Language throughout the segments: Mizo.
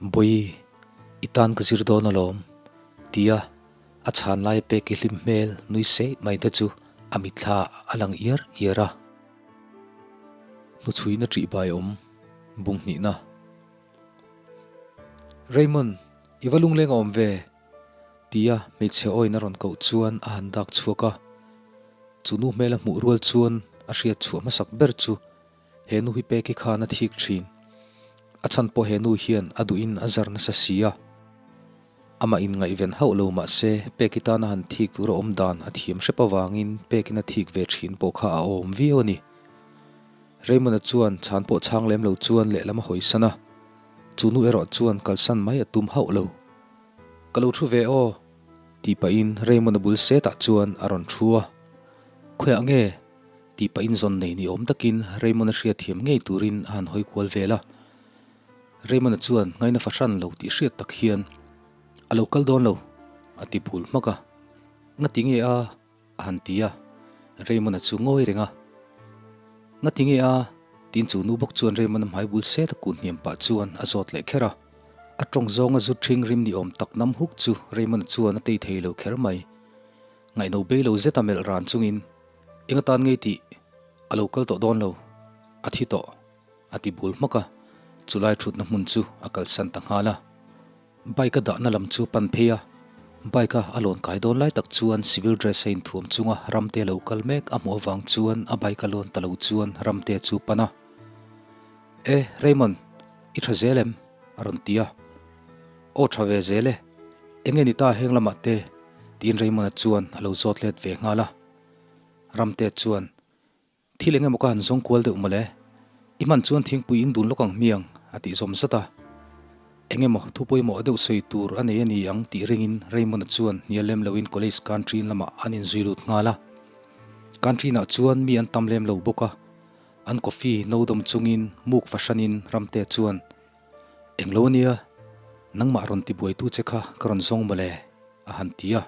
Bawihi, i tan ka zir dawn alawm, tia a chhan lai pek i hlim hmel nui seih mai te chu a mitthla a lang iar iar a. Hnuchhuina ṭih bai awm bung hnihna. Raymond, i va lungleng a awm ve? tia hmeichhe awin a rawn koh chuan a han dak chhuak a. Chu nu hmel a hmuh rual chuan a hriat chhuah hmasak ber chu he nu hi peki khan a thik thin. A chhan pawh he nu hian a duhin a zar nasa si a. Amah in ngaihven hauh lo mah se peki tana han thik tur a awm dan a thiam hrep avangin pekin a thik ve thin pawh kha a awm viau a ni. Raymond-a chuan chhan pawh chhang lem lo chuan lehlam a hawisan a, chu nu erawh chuan kalsan mai a tum hauh lo. Ka lo thu ve aw, tih pahin Raymond-a bul setah chuan a rawn thu a. Khawiah nge? tih pahin zawn nei ni awm takin Raymond-a hriatthiam ngei turin a han hawi kual vel a. Raymond-a chuan ngaina fahran lo tih hriat tak hian, A lo kal dawn lo, a ti phul hmak a. Ngati nge a? A han ti a, Raymond-a chu ngawi reng a. Ngati nge a? Tiin chu nu bawk chuan Raymond-a hmai bul set a kun hniam pah chuan a zawt leh kher a. A tawng zawnga zu ṭhing rim ni awm tak nam huk chu Raymond-a chuan a tei thei lo kher mai. Ngaihno bei lo zeta melh ran chungin, Eng atan ngei tih a lo kal tawh dawn lo, a thi tawh, a ti bul hmak a. Chulai ṭhutna hmun chu a kalsan ta nghal a. Bike a dahna lam chu pan phei a, bike a a lawn kai dawn lai tak chuan civil dress a inthuam chunga Ramte lo kal mek a hmuh avang chuan a bike a lawn ta lo chuan Ramte chu pan a. E, Raymond, i tha zel em? a rawn ti a. Aw tha ve zel e, enge ni ta heng lamah te? tiin Raymond-a chuan a lo zawt let ve nghal a. Ramte chuan, Thil eng emaw ka han zawng kual deuh mawle? I hman chuan thingpui in dun lawk ang hmiang, a tih zawm zat a. Eng emaw thu pawimawh deuh sawi tur a nei a ni ang tih ringin Raymond-a chuan hnial lem loin college canteen lamah an inzui lut nghal a. Canteen-ah chuan mi an tam lem lo bawk a, an coffee no dawm chungin muk fahranin Ramte chuan, Eng lo a nia, nangmah rawn tibuaitu che kha ka rawn zawng mawle, a han ti a.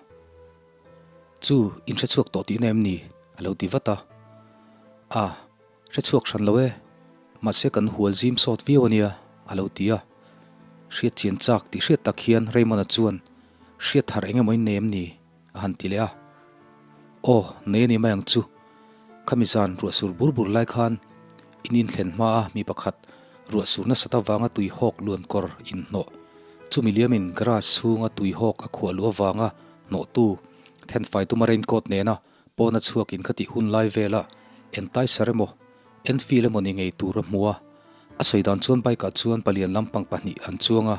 Chu, in hre chhuak tawh tihna em ni? a lo ti vat a. A, hre chhuak hran lo e, mahse kan hual zim sawt viau a nia, a lo ti a. Hriat chian chak tih hriat tak hian Raymond-a chuan, Hriat thar eng emaw in nei em ni? a han ti leh a. Aw, nei a ni mai ang chu. Khami zan ruah sur bur bur lai khan in inthlen hma a mi pakhat ruah sur nasat avanga tui hawk luan kawr inhnawh chumi liamin garage chhunga tui hawk a khuah luh avanga hnawhtu thenfai tuma raincoat nena pawna chhuakin ka tih hun lai vela enticer emaw Enfield emaw ni ngei tur a hmu a, a sawi dan chuan bike ah chuan palian lampang pahnih an chuang a,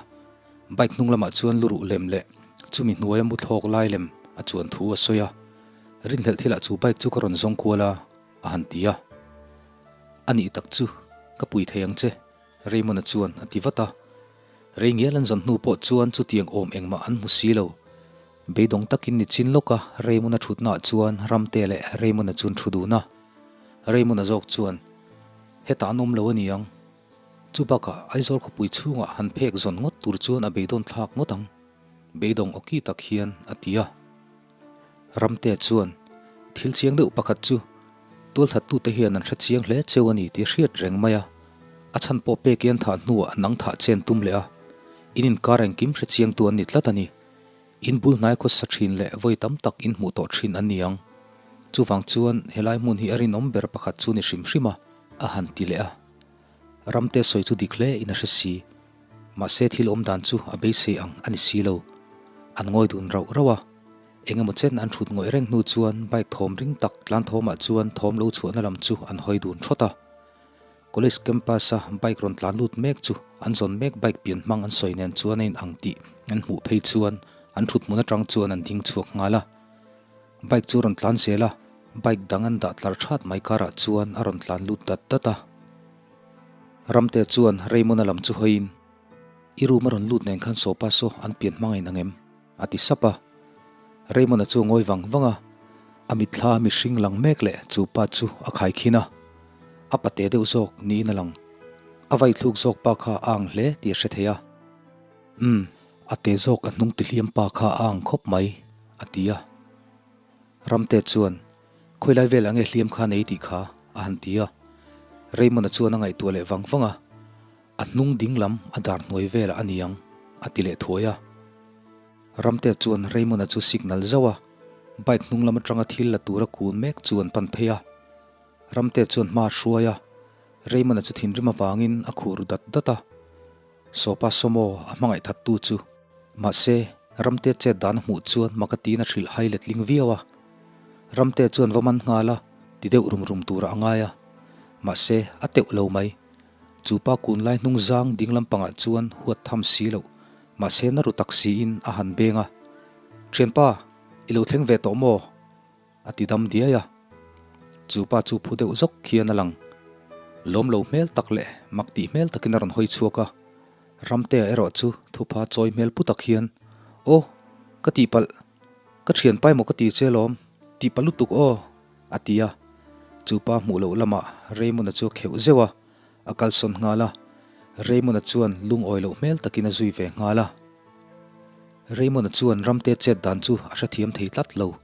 bike hnung lamah chuan luruh lem leh chumi hnuaia mu thlawk lai lem a chuan thu a sawi a, rinhlelh thilah chu bike chu ka rawn zawng kual a, a han ti a. A nih tak chu ka pui thei ang che, Raymond-a chuan a ti vat a. Rei ngial an zawn hnu pawh chuan chutiang awm engmah an hmu si lo. Beidawng takin ni chin lawka Raymond-a thutnaah chuan Ramte leh Raymond-a chu an thu dun a. Raymond-a zawk chuan, Hetah an awm lo a ni ang. Chu bakah Aizawl khawpui chhungah han phek zawn ngawt tur chuan a beidawn thlak ngawt ang. Beidawng awki tak hian a ti a. Ramte chuan, Thil chiang deuh pakhat chu tualthattute hian an hre chiang hle cheu a ni tih hriat reng mai a. A chhan pawh pek i an thah hnuah nang thah chen tum leh a, in inkar engkim hre chiangtu an ni tlat a ni. In bul hnai khawsa thin leh vawi tam tak in hmuh tawh thin an ni ang. Chuvang chuan helai hmun hi a rinawm ber pakhat chu ni hrim hrim a, a han ti leh a. Ramte sawi chu dik hle in a hre si. Mahse thil awm dan chu a beisei ang a ni si lo. An ngawi dun rauh rauh a. Eng emaw chen an thut ngawih reng hnu chuan bike thawm ring tak tlan thawmah chuan thawm lo chhuahna lam chu an hawi dun thawt a. College campus a bike rawn tlan lut mek chu an zawn mek bike pian hmang an sawi nen chuan a in ang tih an hmuh phei chuan an thut hmun atang chuan an ding chhuak nghal a. Bike chu a rawn tlan zel a, bike dang an dah tlar that mai karah chuan a rawn tlan lut dat dat a. Ramte chuan Raymond-a lam chu hawiin, I room a rawn lut nen khan sawpa saw an pian hmang a inang em? a ti sap a. Raymond-a chu a ngawi vang vang a, a mitthla a mihring lang mek leh chu pa chu a khai khin a, a pate deuh zawk niin a lang. A vai thluk zawk pa kha a ang hle tih a hre thei a. Umm, a te zawk a hnung tihliam pa kha a ang khawp mai, a ti a. Ramte chuan, Khawilai velah nge hliam kha nei tih kha? a han ti a. Raymond-a chuan a ngaihtuah leh vang vang a, a hnung ding lam a dar hnuai velah a ni ang. a ti leh thuai a. Ramtea chuan Raymond-a chu signal zauh a, bike hnung lam atanga thil la tura kun mek chu an pan phei a. Ramtea chuan hma a hruai a, Raymond-a chu thinrim avangin a khur dat dat a. Sawpa Sawmaw a hmangaih thattu chu. Mahse, Ramtea chet dan a hmuh chuan mak a tiin a hrilh hai letling viau a. Ramtea chuan va man nghal a, ti deuh rum rum turah a ngai a. Mahse, a teuh lo mai. Chu pa kun lai hnung zang ding lampangah chuan huat tham si loh, mahse na ru tak siin a han beng a. Thianpa, i lo thleng ve tawh maw? A ti dam diai a. Chu pa chu phu deuh zawk khian a lang. Lawm lo hmel tak leh mak tih hmel takin a rawn hawi chhuak a. Ramtea erawh chu thupha chawi hmel pu tak hian, Aw, ka tihpalh, ka thianpa emaw ka ti che lawm, tihpalh lutuk aw, a ti a. Chu pa hmuh loh lamah Raymond-a chu a kheuh zeuh a, a kalsawn nghal a. Raymond-a chuan lungawi loh hmel takin a zui ve nghal a. Raymond-a chuan Ramtea chet dan chu a hrethiam thei tlat lo.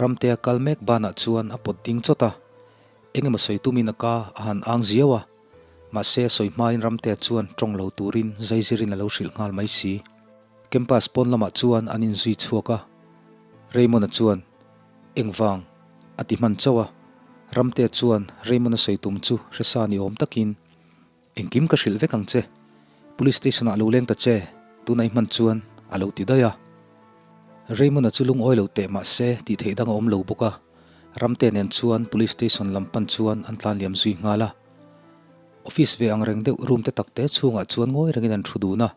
Ramtea kal mek banah chuan a pawt ding chawt a, engemaw sawi tumin a ka a han ang ziau a, mahse a sawi hmain Ramtea chuan tawng lo turin zaizirin a lo hrilh nghal mai si. Campus pawn lamah chuan an inzui chhuak a, Raymond-a chuan, Engvang? a ti hman chauh a, Ramtea chuan Raymond-a sawi tum chu hresa ni awm takin, Engkim ka hrilh vek ang che. Police station ah lo leng ta che, tuna i hman chuan a lo ti daih a. Raymond-a chu lungawi lo teh mah se tih theih dang a awm lo bawk a, Ramte nen chuan police station lam pan chuan an tlan liam zui nghal a. Office ve ang reng deuh room te tak te chhungah chuan ngawi rengin an thu dun a.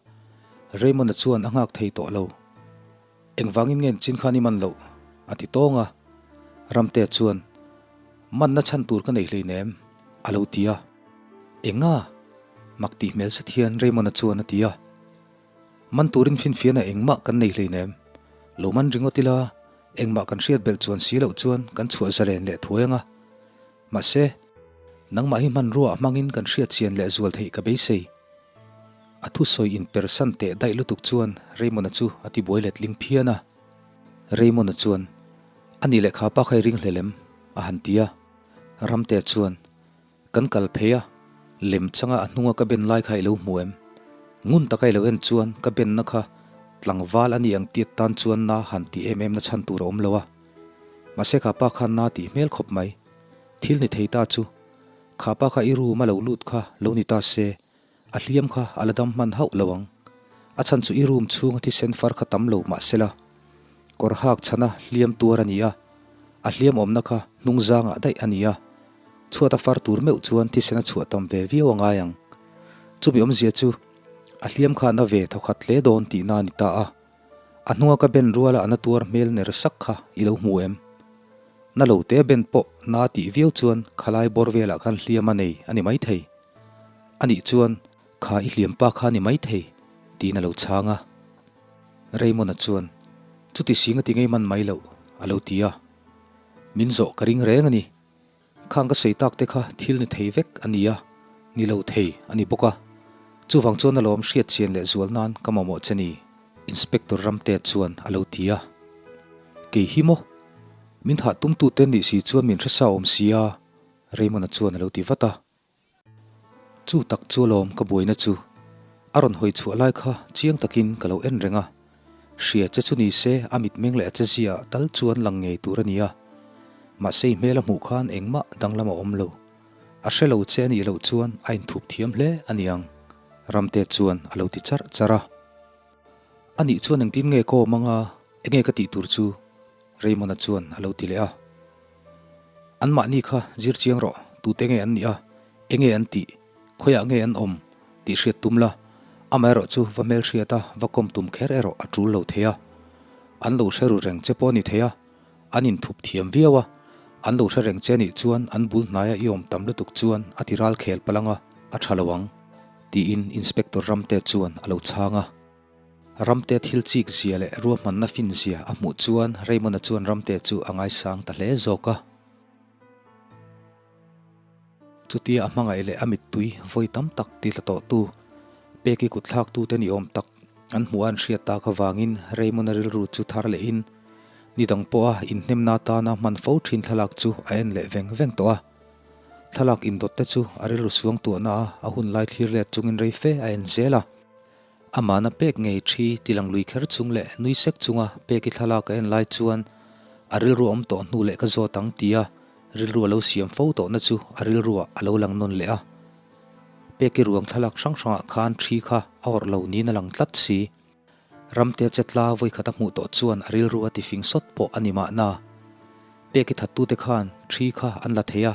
Raymond-a chuan a nghak thei tawh lo. Engvangin nge chin khan i man loh? a ti tawng a. Ramte chuan, Manna chhan tur ka nei hleinem, a lo ti a. Enga? Mak tih hmel zet hian Raymond-a chuan a ti a. Man turin finfiana engmah kan nei hleinem. Lo man ringawt ila, engmah kan hriat belh chuan si loh chuan kan chhuah zalen leh thuai ang a. Mahse, nangmah hi hmanrua hmangin kan hriat chian leh zual theih ka beisei. A thusawi inpersan teh daih lutuk chuan Raymond-a chu a ti buai letling phian a. Raymond-a chuan, A nih leh kha pa kha i ring hlel em? a han ti a. Ramtea chuan, Kan kal phei a, lem changa a hnunga ka ben lai kha i lo hmu em? Ngun taka i lo en chuan ka benna kha tlangval a ni ang tiat tan chuan na han tih em em na chhan tur a awm lo a. Mahse kha pa khan na tih hmel khawp mai. Thil ni thei ta chu, kha pa kha i room a lo lut kha lo ni ta se, a hliam kha a la dam hman hauh lo ang. A chhan chu i room chhunga thisen far kha tam lo mah se la. Kawr hak chhana hliam tuar a ni a, a hliam awmna kha hnung zangah daih a ni a. Chhuat a far tur meuh chuan thisen a chhuah tam ve viau a ngai ang. Chumi awmzia chu a hliam kha a na ve thawkhat hle dawn tihna a ni ta a. A hnunga ka ben ruala a na tuar hmel ner sak kha i lo hmu em? Na lo te ben pawh na tih viau chuan khalai bawr velah khan hliam a nei a ni maithei. A nih chuan kha i hliam pa kha a ni maithei tiin a lo chhang a. Raymond-a chuan, Chuti sing a ti ngei man mai loh, a lo ti a. Min zawh ka ring reng a ni. Khang ka sawi tak te kha thil ni thei vek a ni a, ni lo thei a ni bawk a. Chuvang chuan alawm hriat chian leh zual nan ka mamawh che ni, Inspector Ramtea chuan a lo ti a. Kei hi maw? Min thah tumtute nih si chuan min hresa awm si a, Raymond-a chuan a lo ti vat a. Chu tak chu alawm ka buaina chu. A rawn hawi chhuah lai kha chiang takin ka lo en reng a. Hria che chu ni se a mitmeng leh a che zia ah tal chuan lang ngei tur a ni a. Mahse i hmel a hmuh khan engmah danglam a awm lo. A hre lo che a nih loh chuan a inthup thiam hle a niang. Ramte chuan a lo ti charh charh a. A nih chuan engtin nge ka awm anga enge ka tih tur chu? Raymond-a chuan a lo ti leh a. Anmahni kha zir chiang rawh, tute nge an nih a, enge an tih, khawiah nge an awm tih hriat tum la, amaherawh chu va hmelhriat a, va kawm tum kher erawh a tul lo thei a. An lo hre ru reng che pawh a ni thei a, an inthup thiam viau a, an lo hre reng che nih chuan an bul hnaia i awm tam lutuk chuan a ti ral khel palh ang a, a tha lo ang, tiin Inspector Ramte chuan a lo chhang a. Ramte thil chik zia leh ruahmanna fin zia a hmuh chuan Raymond-a chuan Ramte chu a ngaisang ta hle zawk a. Chutia a hmangaih leh a mittui vawi tam tak ti tla tawhtu, peki kutthlaktute ni awm tak an hmuh a an hriat tak avangin Raymond-a rilru chu thar lehin ni dang pawha inhnemna atana hman fo thin thlalak chu a en leh veng veng tawh a. Thlalak indawtte chu a rilru suangtuahna a a hun lai thlir let chungin rei fe a en zel a. Amahna pek ngei thi tilang lui kher chung leh nui sek chunga peki thlalak a en lai chuan a rilru awm tawh hnu leh ka zawt ang tia rilru a lo siam fo tawhna chu a rilruah a lo lang nawn leh a. Peki ruang thlalak hrang hrangah khan thi kha a awrh lo niin a lang tlat si. Ramte chetla vawikhat a hmuh tawh chuan a rilru a ti fing sawt pawh a ni mahna. Peki thattute khan thi kha an la thei a,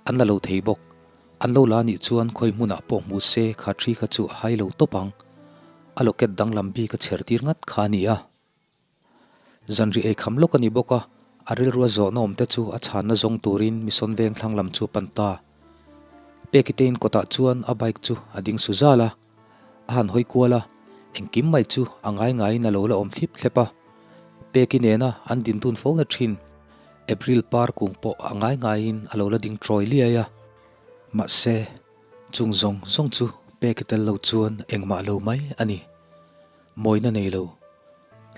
an la lo thei bawk. An lo la nih chuan khawi hmunah pawh hmu se kha thi kha chu a hai lo tawp ang. A locket danglam bik a chher tir ngat kha a ni a. Zanri ei kham lawk a ni bawk a, a rilrua zawhna awm te chu a chhanna zawng turin Mission Veng thlang lam chu a pan ta. Peki te in kawtah chuan a bike chu a ding su zal a, a han hawi kual a, engkim mai chu a ngai ngaiin a lo la awm thlip thlep a. Peki nena an din dun fo na thin. April par kung pawh a ngai ngaiin a lo la ding trawi liai a. Mahse, chung zawng zawng chu Peki tel lo chuan engmah lo mai a ni. Mawina nei lo,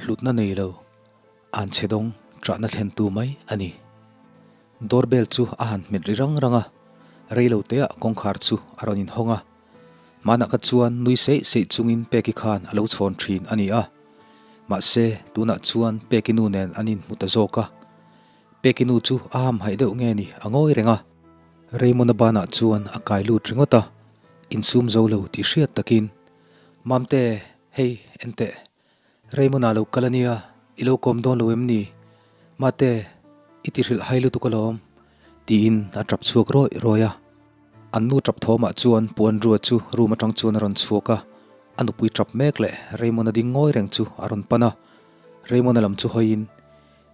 hlutna nei lo, an chhe dawng ṭahna thlentu mai a ni. Door bell chu a han hmet ri rang rang a, rei lo teah kawngkhar chu a rawn inhawng a. Hmanah kha chuan nui seih seih chungin Peki khan a lo chhawn ṭhin a ni a. Mahse, tunah chuan Peki nu nen an inhmu ta zawk a. Peki nu chu a hamhaih deuh nge ni a ngawi reng a. Raymond-a banah chuan a kai lut ringawt a, insum zo lo tih hriat takin Mamte, hei, enteh. Raymond-a lo kal a nia, i lo kawm dawn lo em ni? Mate, i ti hrilh hai lutuk alawm, tiin a tap chhuak rawih rawih a. An nu tap thawmah chuan Puan Rua chu room atang chuan a rawn chhuak a, a nupui tap mek leh Raymond-a ding ngawi reng chu a rawn pan a. Raymond-a lam chu hawiin,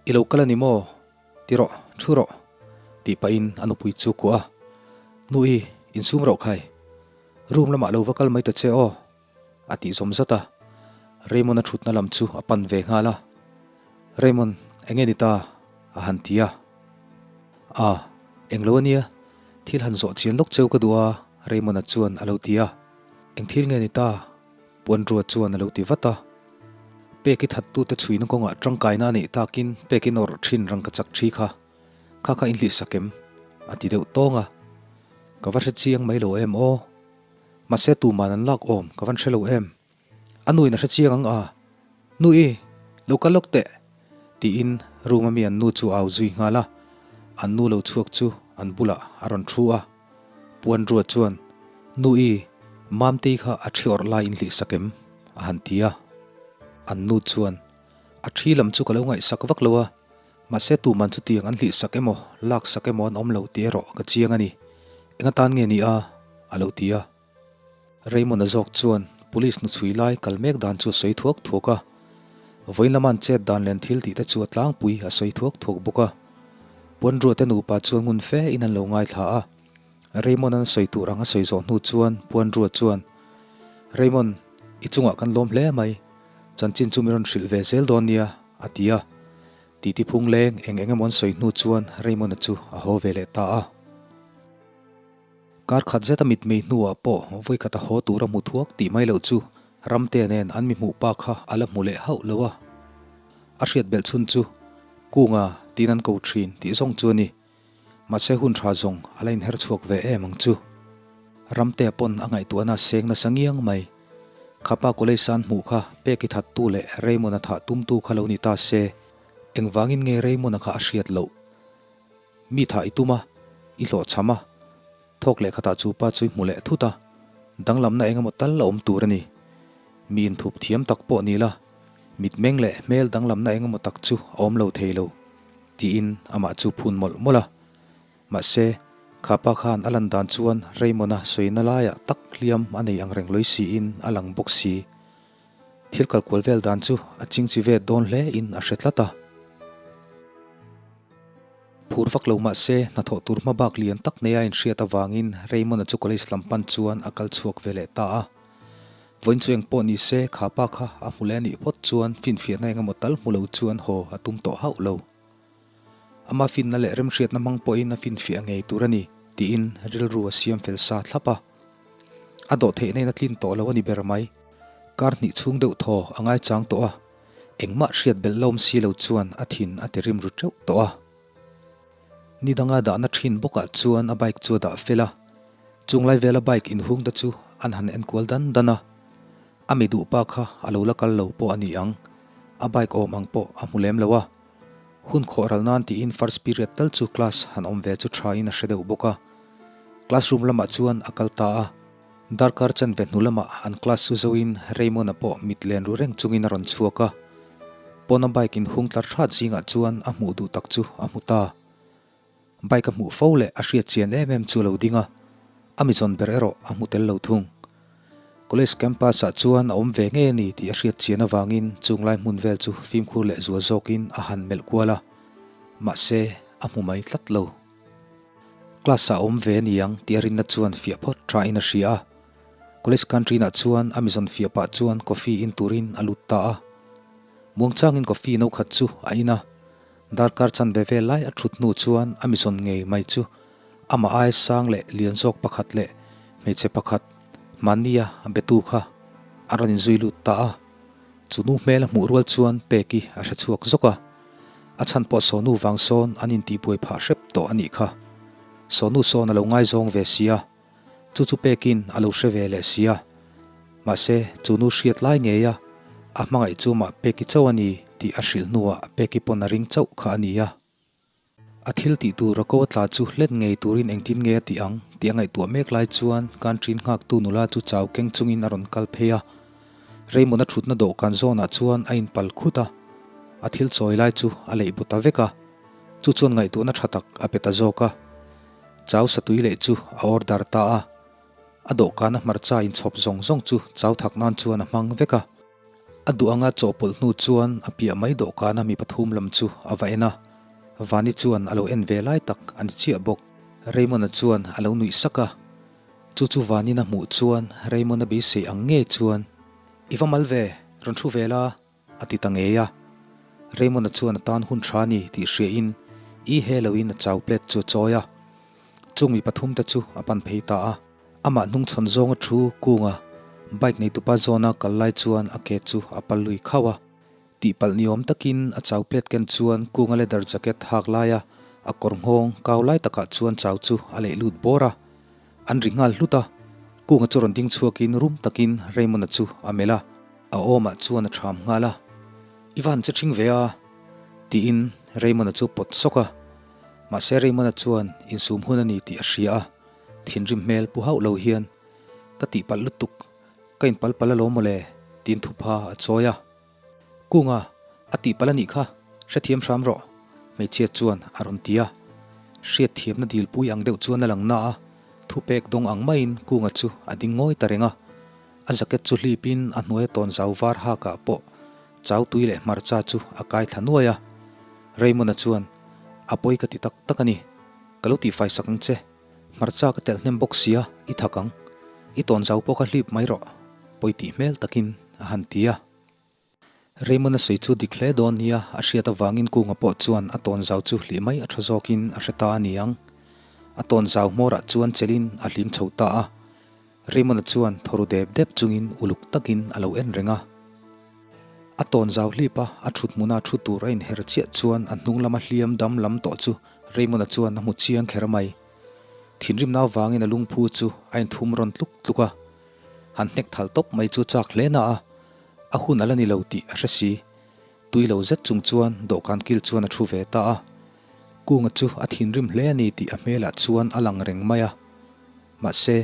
I lo kal a ni maw? Ti rawh, thu rawh, tih pahin a nupui chu kuah a. Nu-i, insum rawh khai. Room lamah lo va kal mai ta che aw, a tih zawm zat a. Raymond-a thutna lam chu a pan ve nghal a. Raymond, eng nge ni ta? a han ti a. A, eng lo a nia, thil han zawh chian lawk cheu ka duh a, Raymond-a chuan a lo ti a. Eng thil nge ni ta? Puanrua chuan a lo ti vat a. Pek i thattute chhuina kawngah tangkaina a neih takin pek i nawrh thin rangkachak thi kha. Kha kha inhlih sak em? A ti deuh tawng a. Ka va hre chiang mai lo em aw. Mahse tuman an lak awm ka van hre lo em. A nuin a hre chiang ang a. Nu i, lo kal lawk teh! Tiin room a mi an nu chu a au zui nghal a. An nu lo chhuak chu an bulah a rawn thu a. Puan Rua chuan, Nu i, Mamtei kha a thi awrh lai inhlih sak em? a han ti a. An nu chuan, A thi lam chu ka lo ngaihsak vak lo a. Mahse tuman chutiang an hlih sak emaw, lak sak emaw an awm lo tih erawh ka chiang a ni. Eng atan nge ni a? a lo ti a. Raymond-a zawk chuan Police hnuchhui lai kal mek dan chu a sawi thuak thuak a. Vawiin lama an chet dan leh an thil tih te chu a tlangpui a sawi thuak thuak bawk a. Puanruate nupa chuan ngun fe in an lo ngaithla a. Raymond-a'n a sawi tur ang a sawi zawh hnu chuan Puanrua chuan, Raymond, i chungah kan lawm hle mai. Chanchin chu min rawn hrilh ve zel dawn nia, a ti a. Titi phung leng eng eng emaw an sawi hnu chuan Raymond-a chu a haw ve leh ta a. Kar khat zeta mitmei hnuah pawh vawikhat a haw tur a hmu thuak tih mai loh chu Ramtea nen an mi hmuh pa kha a la hmu leh hauh lo a. A hriat belh chhun chu Kunga tiin an ko thin tih zawng chu a ni. Mahse hun tha zawng a la inher chhuak ve em ang chu. Ramtea pawn a ngaihtuahna a seng nasa ngiang mai. Khapa college an hmuh kha pek i thattu leh Raymond-a thah tumtu kha lo ni ta se, engvangin nge Raymond-a kha a hriat loh? Mi thah i tum a, i hlawhchham a, thawk leh khatah chu pa chu i hmu leh thut a, danglamna eng emaw tal a awm tur a ni. Mi inthup thiam tak pawh ni la, mitmeng leh hmel danglamna eng emaw tak chu a awm lo thei lo. Tiin amah chu phun mawlh mawlh a. Mahse, kha pa khan a lan dan chuan Raymond-a sawina laiah tak hliam a nei ang reng lawi siin a lang bawk si. Thil kalkual vel dan chu a chingchi vet dawn hle in a hre tlat a. Phur vak lo mahse, hnathawh tur hma bak lian tak neia inhriat avangin Raymond-a chu college lam pan chuan a kal chhuak ve leh ta a. Vawiin chu eng pawh ni se, kha pa kha a hmu leh a nih phawt chuan finfiahna eng emaw tal hmu lo chuan haw a tum tawh hauh lo. Ama finna leh remhriatna hmang pawhin a finfiah ngei tur a ni tiin rilru a siam fel sa thlap a. A dawh theihna in a tlin tawh lo a ni ber mai. Kar hnih chhung deuh thaw a ngaichang tawh a, engmah hriat belh lawm si lo chuan a thin a ti rim ru teuh tawh a. Ni danga dahna thin bawkah chuan a bike chu a dah fel a, chunglai vela bike inhung te chu an han enkual dan dan a. A mi duh pa kha a lo la kal lo pawh a ni ang, a bike awm ang pawh a hmu lem lo a. Hun khawh ral nan tiin first period tal chu class han awm ve chu tha in a hre deuh bawk a. Classroom lamah chuan a kal ta a. Darkar chanve hnu lamah an class chu zoin Raymond-a pawh mit len ru reng chungin a rawn chhuak a. Pawna bike inhung tlar hrat zingah chuan a hmuh duh tak chu a hmu ta. Bike a hmuh fo leh a hriat chian em em chu a lo ding a, a mi zawn ber erawh a hmu tel lo thung. College campus ah chuan a awm ve ngei a ni tih a hriat chian avangin chung lai hmun vel chu fimkhur leh zual zawkin a han melh kual a, mahse a hmu mai tlat lo. Class ah a awm ve a ni ang tih a rinna chuan fiah phawt tha in a hria a, College canteen ah chuan a mi zawn fiah pah chuan coffee in turin a lut ta a. Muangchangin coffee no khat chu a in a. Darkar chanve vel lai a thut hnu chuan a mizawn ngei mai chu amah ai sang leh lian zawk pakhat leh hmeichhe pakhat mahnia betu kha a rawn inzui lut ta a. Chu nu hmel a hmuh rual chuan Peki a hre chhuak zawk a. A chhan pawh Sonu vang sawn an intihbuai phah hrep tawh a nih kha. Sonu sawn a lo ngaizawng ve si a. Chu chu pekin a lo hre ve leh si a. Mahse, chu nu hriat lai ngei a, a hmangaih chu mah Peki chauh a ni tih a hrilh hnuah Peki pawn a ring chauh kha a ni a. A thil tih tur a ko a tla chu hlet ngei turin engtin nge a tih ang tih a ngaihtuah mek lai chuan Kantrin nghaktu nula chu chau keng chungin a rawn kal phei a. Raymond-a thutna dawhkan zawnah chuan a inpal khut a, a thil chawi lai chu a leih bu ta vek a. Chu chuan ngaihtuahna tha tak a pe ta zawk a. Chau satui leh chu a order ta a, a dawhkana hmarcha inchhawp zawng zawng chu chau thak nan chuan a hmang vek a. A duh anga chawhpawlh hnu chuan a piah mai dawhkana mi pathum lam chu a va en a, Vani chuan a lo en ve lai tak a ni chiah bawk. Raymond-a chuan a lo nuih sak a, chu chu Vanin a hmuh chuan Raymond-a beisei ang ngei chuan, I va mal ve, rawn thu ve la, A ti ta ngei a. Raymond-a chuan a tan hun tha a ni tih hriain i he loin a chau plate chu a chawi a. Chung mi pathumte chu a pan phei ta a. Amah hnungchhawn zawnga thu kunga bike neitupa zawna kal lai chuan a ke chu a pal lui khauh a. Tihpalh ni awm takin a chau plate ken chuan kunga leather jacket hak laia a kawr nghawng kau lai takah chuan chau chu a leih lut bawr a. An ri nghal hlut a, Kunga chu rawn ding chhuakin rum takin Raymond-a chu a melh a. A awmah chuan a ṭham nghal a, I va han che ṭhing ve a? tiin Raymond-a chu pawt sawk a. Mahse Raymond-a chuan insum hun a ni tih a hria a, thinrim hmel pu hauh lo hian, Ka tihpalh lutuk, ka inpal palh alawm mawle, tiin thupha a chawi a. Kunga, a tihpalh a nih kha, hrethiam hram rawh, hmeichhia chuan a rawn ti a. Hriatthiamna dilpui ang deuh chuan a lang na a, thupek dawng ang maiin Kunga chu a ding ngawi ta reng a. A jacket chu hlipin a hnuaia tawn zau var hakah pawh chau tui leh hmarcha chu a kai thla nuai a. Raymond-a chuan, A pawi ka ti tak tak a ni, ka lo tihfai sak ang che. Hmarcha ka telh hnem bawk sia, i thak ang. I tawn zau pawh kha hlip mai rawh, pawi tih hmel takin a han ti a. Raymond-a sawi chu dik hle dawn nia a hriat avangin Kunga pawh chuan a tawn zau chu hlih mai a tha zawkin a hre ta a ni ang. A tawn zau hmawrah chuan chelin a hlim chho ta a. Raymond-a chuan thawru dep dep chungin uluk takin a lo en reng a. A tawn zau hlip a, a thut hmuna thu tur a inher chiah chuan a hnung lama hliam dam lam tawh chu Raymond-a chuan a hmu chiang kher mai. Thinrimna avangin a lungphu chu a inthum rawn tluk tluk a. Han hnek thal tawp mai chu chak hle na a, a hun a la ni lo tih a hre si. Tui lo zet chung chuan dawhkan kil chuan a thu ve ta a. Kunga chu a thinrim hle a ni tih a hmelah chuan a lang reng mai a. Mahse,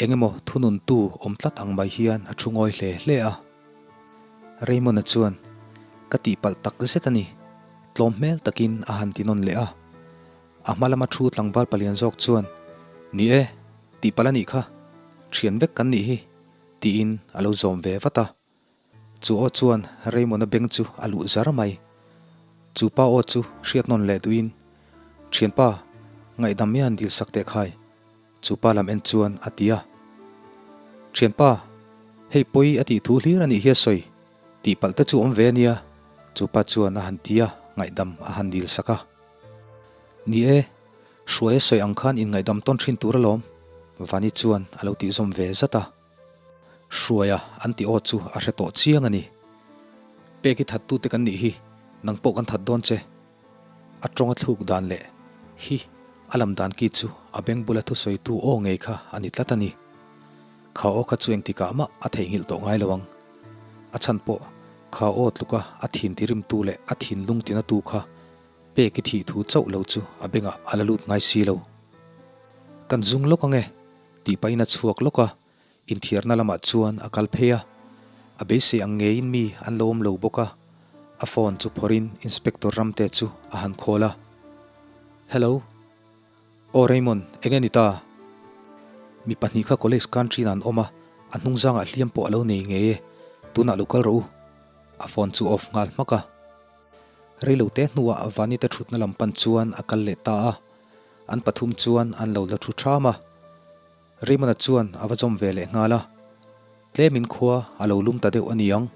eng emaw thununtu awm tlat ang mai hian a thu ngawi hle hle a. Raymond-a chuan, Ka tihpalh tak zet a ni, tlawm hmel takin a han ti nawn leh a. A hma lama thu tlangval palian zawk chuan, Ni e, tihpalh a nih kha, thian vek kan nih hi, tiin a lo zawm ve vat a. Chu aw chuan Raymond-a beng chu a luh zar mai. Chu pa aw chu hriat nawn leh duhin, Thianpa, ngaihdam hian dil sak teh khai, chu pa lam en chuan a ti a. Thianpa, hei pawi a tih thu hlir a nih hi a sawi, tihpalh te chu awm ve a nia, chu pa chuan a han ti a, ngaihdam a han dil sak a. Ni e, Hruaia sawi ang khan inngaihdam tawn thin tur alawm, Vani chuan a lo tihzawm ve zat a. Hruaia an tih aw chu a hre tawh chiang a ni. Pek i thattute kan nih hi, nang pawh kan that dawn che. A tawng a thluk dan leh hi a lam dan ki chu a beng bula thusawitu aw ngei kha a ni tlat a ni. Kha aw kha chu engtikah mah a theihnghilh tawh ngai lo ang. A chhan pawh kha aw tluka a thin tirimtu leh a thinlung tinatu kha pek i thih thu chauh lo chu a bengah a la lut ngai si lo. Kan zung lawk ange tih pahin a chhuak lawk a, inthiarna lamah chuan a kal phei a. A beisei ang ngeiin mi an lo awm lo bawk a, a phone chu phawrhin Inspector Ramte chu a han call a. Hello. Aw Raymond, eng nge ni ta? Mi pahnih kha college country-in an awm a, a hnung zangah hliam pawh a lo nei ngei e, tunah lo kal rawh u. A phone chu off nghal hmak a. Rei lo te hnuah Vanita thutna lam pan chuan a kal leh ta a, an pathum chuan an lo la thu ṭham a. Raymond-a chuan a va zawm ve leh nghal a, tlemin khua a lo lum ta deuh a ni ang.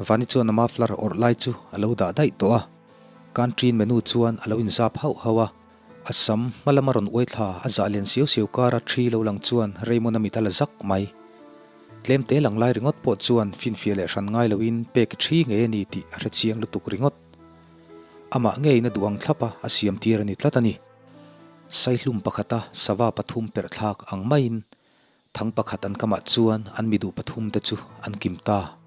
Vani chuan a muffler awrh lai chu a lo dah daih tawh a, canteen menu chuan a lo inzap hauh hauh a. A sam hma lama rawn uai thla a zah lian siau siau kara ṭhi lo lang chuan Raymond-a mit a la zak mai. Tlem te lang lai ringawt pawh chuan finfiah leh hran ngai loin pek i ṭhi ngei a ni tih a hre chiang lutuk ringawt. Amah ngeiin a duh ang thlap a, a siam tir a ni tlat a ni. Saihlum pakhata sava pathum perh thlak ang maiin thang pakhat an kamah chuan an mi duh pathum te chu an kim ta.